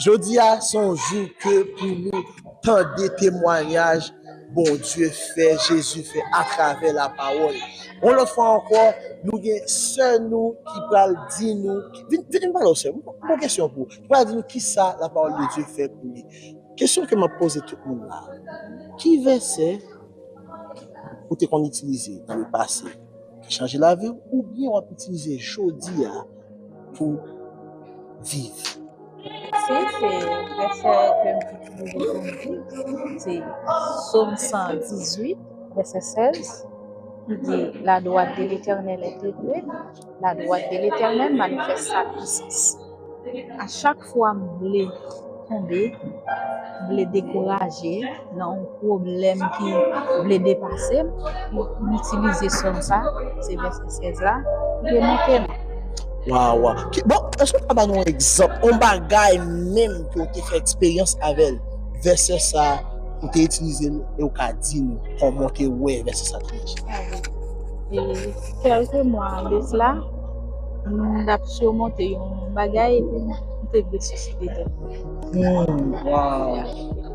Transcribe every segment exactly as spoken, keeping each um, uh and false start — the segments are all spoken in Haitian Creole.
Jodi a se yon jou ke pou nou tande temwayaj Bondye fè, Jezi fè atravè lapawòl. Yon lòt fwa ankò, nou gen sè nou ki pral di nou, vin, vin pale w sè, m gon kesyon pou ou, ki pral di nou kisa lapawòl de Dye fè pou li. Kesyon ke m ap poze tout moun la, ki vèsè ou te konn itilize nan lepase ki chanje lavi w, oubyen w ap itilize jodi a pou viv? Se, se vèsè ke m itilize pou m viv, se Sòm san dizuit, vèsè sèz, ki di, La droite de l'Éternel est élevée, la droite de l'Éternel manifeste sa puissance. A chak fwa m vle tonbe, m vle dekouraje nan yon pwoblèm ki vle depase m, m itilize sòm sa, se vèsè sèz la, pou remonte m. Waw, waw. Bon, èske w ka ba nou yon egzanp, yon bagay menm ke w te fè eksperyans avè l, vèsè sa, ou te itilize l, e w ka di nou kòman w te wè vèsè sa te mache? E kèlke mwa de sila, m t ap simonte yon bagay epi m te vle siside tèt mwen. Hmm, waw.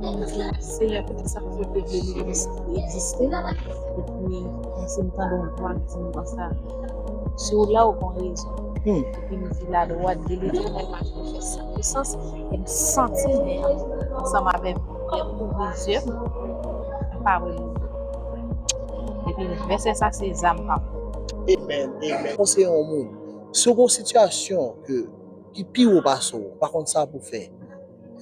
M di, Senyè, poukisa w te vle egziste? Epi, m si m tande yon vwa k di m konsa, si w la, ou gon rezon. Hmm. Epi m di, La droite de l'Éternel manifeste sa puissance, e m santi men ansanm avèk m, kouvri zye m, m pa wè moun. Epi vèsè sa se zam pa m. Amen, amen. Konseye yon moun, si w gen yon sitiyasyon ke, ki pi wo pase w, ou pa konn sa pou w fè,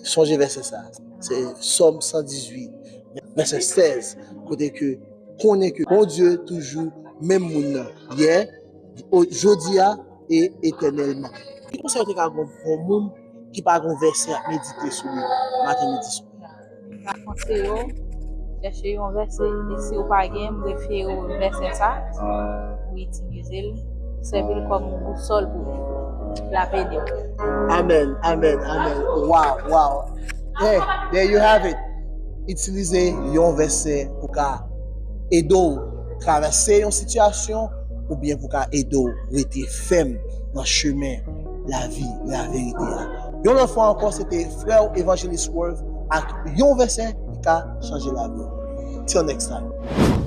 sonje vèsè sa. Se Sòm san dizuit, vèsè sèz, kote ke konnen ke Bondye toujou menm moun nan, yè, o-, jodi a, e etènèlman. Ki konsèy ou te ka ban yon moun ki pa gen yon vèsè ap medite sou li maten, midi, swa? M ka konseye w chèche yon vèsè. E si w pa gen, m refere w vèsè sa pou itilize l, sèvi l kòm yon bousòl pou ou. L ap ede w. Amen, amen, amen. Wow, wow. Hey, there you have it. Itilize yon vèsè pou ka ede w travèse yon sitiyasyon oubyen pou ka ede w rete fèm nan chemen lavi, laverite a. Yon lòt fwa ankò, se te frè w Evangelist Worth ak yon vèsè ki ka chanje lavi w. Till next time.